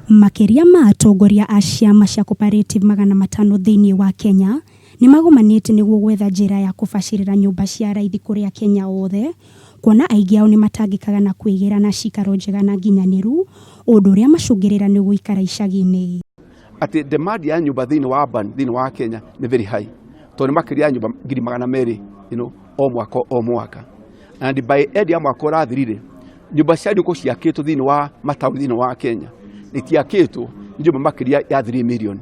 Makĩria ma atongoria a ciama cia cooperative 500 thĩinĩ wa Kenya nĩ magomanĩte nĩguo gwetha njĩra ya kũbacĩrĩra nyũmba cia raithi kũrĩ Akenya othe, kuona aingĩ ao nĩ matangĩkaga na kwĩgĩra na cikaro njega na nginyanĩru, ũndũ ũrĩa macũngĩrĩra nĩ gũikara icagi-inĩ. Atĩ demand ya nyũmba thĩinĩ wa urban thĩinĩ wa Kenya nĩ very high, tondũ nĩ makĩria ya nyũmba 200,000 o mwaka o mwaka, and by end ya mwaka ũrathirire, nyũmba cia nyũkũ ciakĩtwo thĩinĩ wa mataũni thĩinĩ wa Kenya itiakĩtwo nĩ nyũmba makĩria ya 3 million.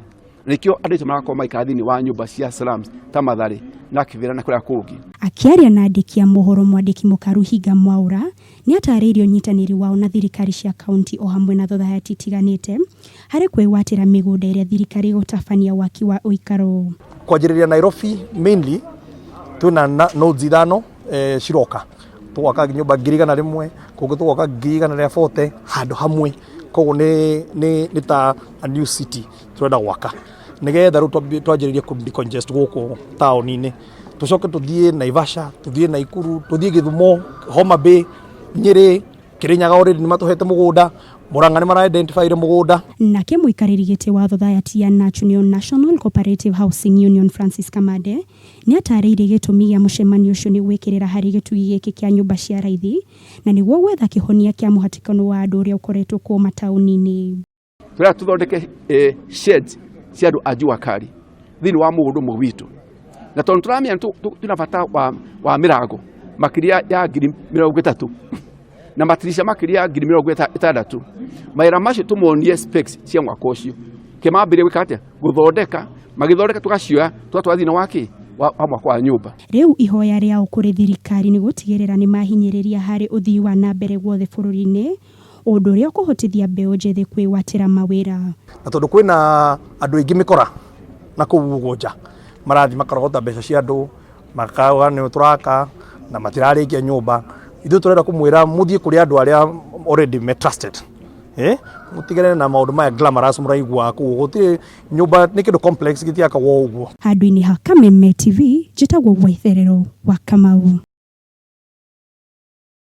Nĩkĩo andũ aitũ marakorwo maikara thĩinĩ wa nyũmba cia slums ta Mathare na Kibera na kũrĩa kũngĩ. Akĩaria na andĩki a mohoro, mwandĩki Mũkaruhinga Mwaũra nĩ atarĩirie ũnyitanĩri wao na thirikari cia kaunti o hamwe na thothaitĩ itiganĩte harĩ kwĩgwatĩra mĩgũnda ĩrĩa thirikari ĩgũtabania waki wa ũikaro. Kwanjĩrĩria Nairobi mainly, twĩna nodes ithano ciroka, tũgwaka nyũmba 100,000, kũngĩ tũgwaka 140,000 handũ hamwe. Koguo nĩ ta a new city tũrenda gwaka, nĩgetha rĩu twanjĩrĩrie kũ decongest gũkũ taũni-inĩ, tũcoke tũthiĩ Naivasha, tũthiĩ Naikuru, tũthiĩ Gĩthumo, Homa Bay, Nyĩrĩ, Kĩrĩnyaga already nĩ matũhete mũgũnda, Murang'a nĩ mara identify mũgũnda. Nake mũikarĩri gĩtĩ wa thothaitĩ ya NACHU, National Cooperative Housing Union, Francis Kamande, nĩ atarĩirie gĩtũmi gĩa mũcemanio ũcio nĩ gwĩkĩrĩra harĩ gĩtugĩ gĩkĩ kĩa nyũmba cia raithi na nĩguo gwetha kĩhonia kĩa mũhatĩkano wa andũ ũrĩa ũkoretwo kuo mataũni-inĩ. Tũrĩa tũthondeke sheds cia andũ a jua kali thĩinĩ wa mũgũnda ũmwe witũ, na tondũ tũramenya twĩna bata wa mĩrango makĩria ya 30,000 na matirisha makĩria ya 60,000, mawĩra macio tũmonie specs cia mwaka ũcio, kĩmambĩrĩrie gwĩka atĩa, gũthondeka, magĩthondeka tũgacioya tũgatwara thĩinĩ wa kĩ wa mwako wa nyũmba. Rĩu ihoya rĩao kũrĩ thirikari nĩ gũtigĩrĩra nĩ mahinyĩrĩria harĩ ũthii wa na mbere guothe bũrũri-inĩ, ũndũ ũrĩa ũkũhotithia mbeũ njĩthĩ kwĩgwatĩra mawĩra. Na tondũ kwĩna andũ aingĩ mĩkora na kũu ũguo nja marathiĩ makarogota mbeca cia andũ, makauga nĩ tũraka na matirarĩkia nyũmba, ithuĩ tũrenda kũmwĩra mũthiĩ kũrĩ andũ arĩa already me trusted, mũtigane na maũndũ maya glamorous mũraigua kũu. Gũtirĩ nyũmba, nĩ kĩndũ complex, gĩtiakagwo ũguo. Handũ-inĩ ha Kameme TV, njĩtagwo Waitherero wa Kamau.